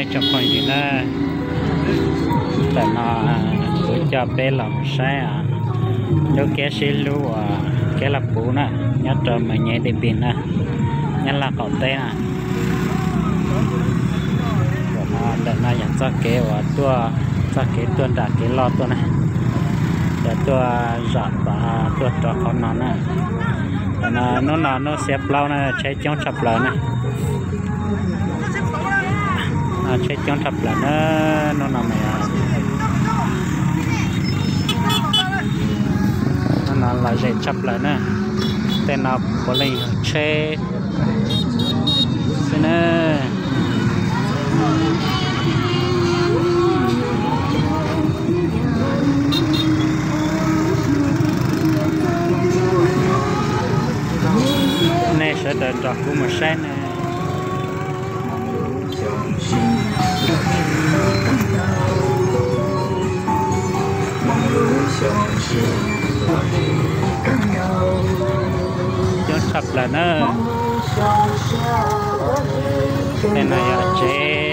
Tsoom phooj ywg na, ntawm no kuv coj peb los mus saib lub keb sib hlub uas keb Laj Puv na, nyob rau Mem Nyem Dej Npis na, Nyab Laj qaum teb na. Ntawm no yog txoj kev uas tuaj, txoj kev tuaj nram kev loj tuaj na, yog tuaj zam tod tuaj rau qhov no na. Ntawm no hnub no hnub xiab plaub na, tsheb coob tshaj plaws na. Tsheb coob tshaj plaws na, hnub no mas yog hnub no lom zem tshaj plaws na. Tej no puav leej yog tsheb xwb na. Nej sawv daws nrog kuv mus saib na. Coob tshaj plaws na. Tej no yog tsev